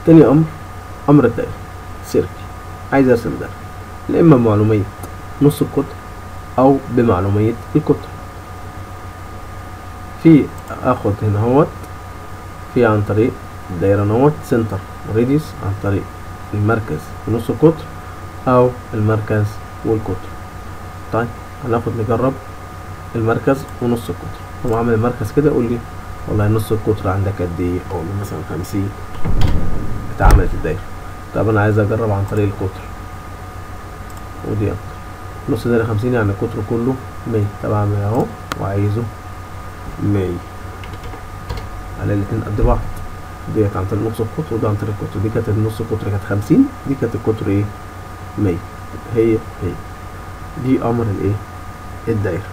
تاني امر، امر الدايرة circle. عايز ارسم دايرة لا اما بمعلومية نص القطر او بمعلومية القطر. في اخد هنا اهوت في عن طريق الدايرة نوت center radius، عن طريق المركز ونص القطر او المركز والقطر. طيب هناخد نجرب المركز ونص القطر. هو عامل المركز كده يقول لي والله نص القطر عندك قد ايه؟ اقول له مثلا 50. اتعملت الدايرة. طب انا عايز اجرب عن طريق القطر، ودي اكتر نص دايرة 50 يعني القطر كله 100. طب اعمل اهو وعايزه 100 على الاتنين قد بعض. ديت عن طريق نص القطر وده عن طريق القطر. دي كانت النص القطر كانت 50، دي كانت القطر ايه؟ 100. هي هي دي امر الايه؟ الدايرة.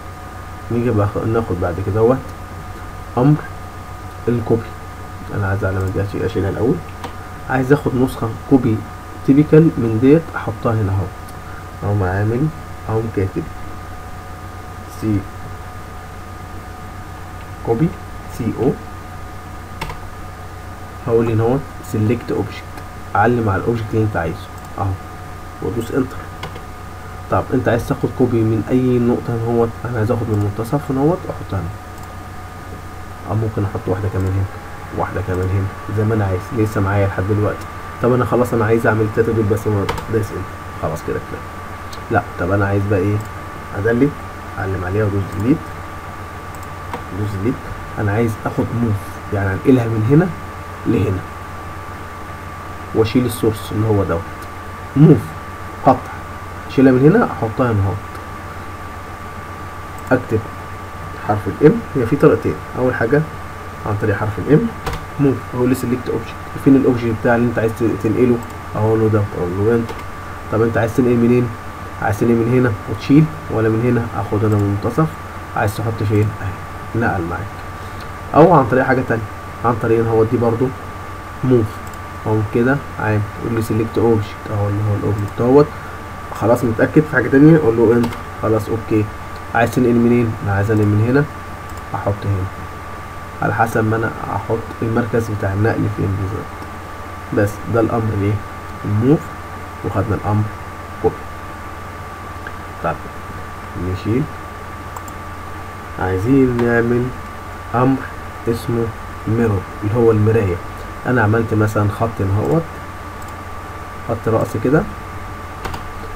نيجي بقى ناخد بعد كده اهوت امر ال copy. انا عايز علامة دي اشيلها الاول. عايز اخد نسخة copy typical من ديت احطها هنا اهو. اقوم عامل اقوم كاتب C copy C O، هقول هنا اهوت select object، علم على ال object اللي انت عايزه اهو وادوس enter. طب انت عايز تاخد copy من اي نقطة هنا اهوت؟ انا عايز اخد من المنتصف هنا اهوت واحطها هنا، او ممكن احط واحدة كمان هنا، واحدة كمان هنا، زي ما انا عايز. لسه معايا لحد دلوقتي. طب انا خلاص انا عايز اعمل التلاتة دول بس، وانا دايس enter خلاص كده كفاية. لا طب انا عايز بقى ايه؟ ا delete، اعلم عليها وادوس delete، ادوس delete. انا عايز اخد move، يعني انقلها من هنا لهنا واشيل ال source اللي هو دوت. move قطع، اشيلها من هنا احطها هنا اهوت. اكتب حرف ال M. هي في طريقتين، اول حاجة عن طريق حرف ال M move، هو لي select object، فين ال object بتاع اللي انت عايز تنقله؟ اهو له ده، اقول له enter. طب انت عايز تنقل منين؟ عايز تنقل من هنا وتشيل ولا من هنا؟ اخد انا من المنتصف. عايز تحط فين؟ اهي نقل معاك. او عن طريق حاجة تانية، عن طريق ان هو دي برضو move، اهو كده عامل يقول لي select object اهو اللي هو ال object اهوت. خلاص متاكد في حاجة تانية؟ اقول له enter. خلاص okay. عايز تنقل منين؟ انا عايز انقل من هنا احط هنا، على حسب ما انا احط المركز بتاع النقل فين بالظبط. بس ده الامر ايه؟ ال move. وخدنا الامر copy. طب نشيل، عايزين نعمل امر اسمه mirror اللي هو المراية. انا عملت مثلا خط اهوت، خط رأس كده،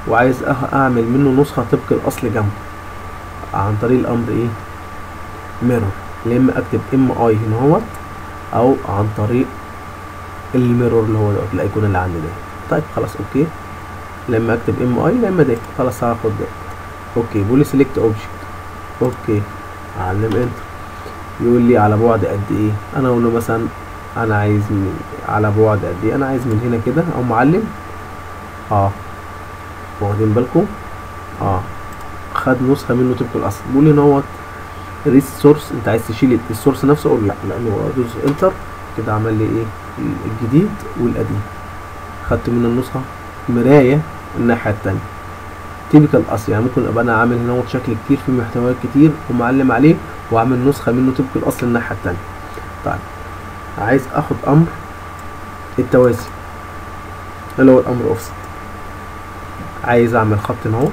وعايز اعمل منه نسخة طبق الاصل جنبه عن طريق الامر ايه؟ mirror. يا اما اكتب M I هنا اهوت، او عن طريق ال mirror اللي هو دوت الايقونه اللي عندي ده. طيب خلاص okay. لما اكتب M I لما ده خلاص هاخد ده. okay. بيقول لي select object. okay اعلم enter. يقول لي على بعد قد ايه؟ انا اقول له مثلا انا عايز من على بعد قد ايه؟ انا عايز من هنا كده او معلم. واخدين بالكم؟ خد نسخه منه طبق الاصل. بيقول لي ان هو erase source، انت عايز تشيل ال source نفسه؟ اقول لا، لانه ادوس enter كده عمل لي ايه؟ الجديد والقديم. خدت منه النسخة مراية الناحية التانية typical اصل. يعني ممكن ابقى انا عامل هنا شكل كتير في محتويات كتير ومعلم عليه واعمل نسخه منه طبق الاصل الناحية التانية. طيب عايز اخد امر التوازي اللي هو الامر اوفست. عايز اعمل خط هنا اهو،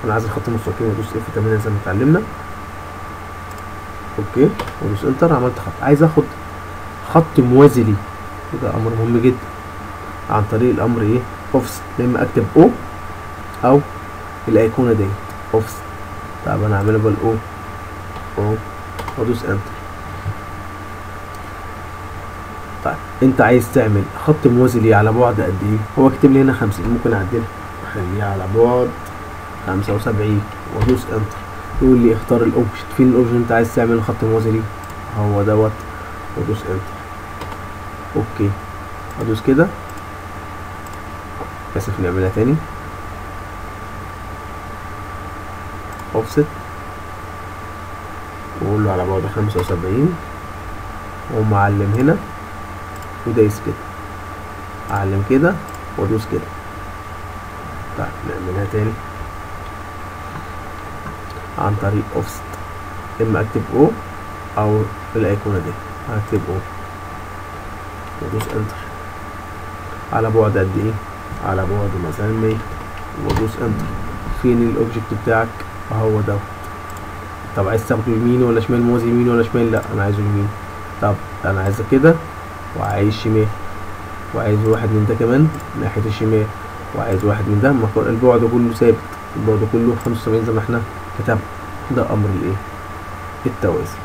انا عايز الخط المستقيم، وادوس F 8 زي ما اتعلمنا. okay وادوس enter. عملت خط. عايز اخد خط موازي ليه، وده امر مهم جدا، عن طريق الامر ايه؟ اوفست. يا اما اكتب O او الايقونه ديت اوفست. طب انا هعملها بال O O وادوس enter. طيب انت عايز تعمل خط موازي ليه على بعد قد ايه؟ هو كاتب لي هنا 50، ممكن اعدلها اخليها على بعد 75 وادوس enter. يقول لي اختار ال object، فين ال object انت عايز تعمل خط موازي ليه؟ هو دوت، وادوس enter. okay ادوس كده، اسف نعملها تاني اوفست، واقول له على بعد 75 ومعلم هنا ودايس كده، اعلم كده وادوس كده. طيب نعملها تاني عن طريق اوفست، اما اكتب O او الايقونه دي، هكتب O وادوس enter. على بعد قد ايه؟ على بعد مثلا 100، وادوس enter. فين ال object بتاعك؟ اهو دوت. طب عايز تاخده يمين ولا شمال؟ موازي يمين ولا شمال؟ لا انا عايزه يمين. طب انا عايزه كده وعايز شمال، وعايز واحد من ده كمان ناحية الشمال، وعايز واحد من ده. البعد كله ثابت، البعد كله 75 زي ما احنا كتبنا. ده امر الايه؟ التوازي.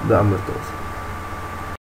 ده امر التوازي.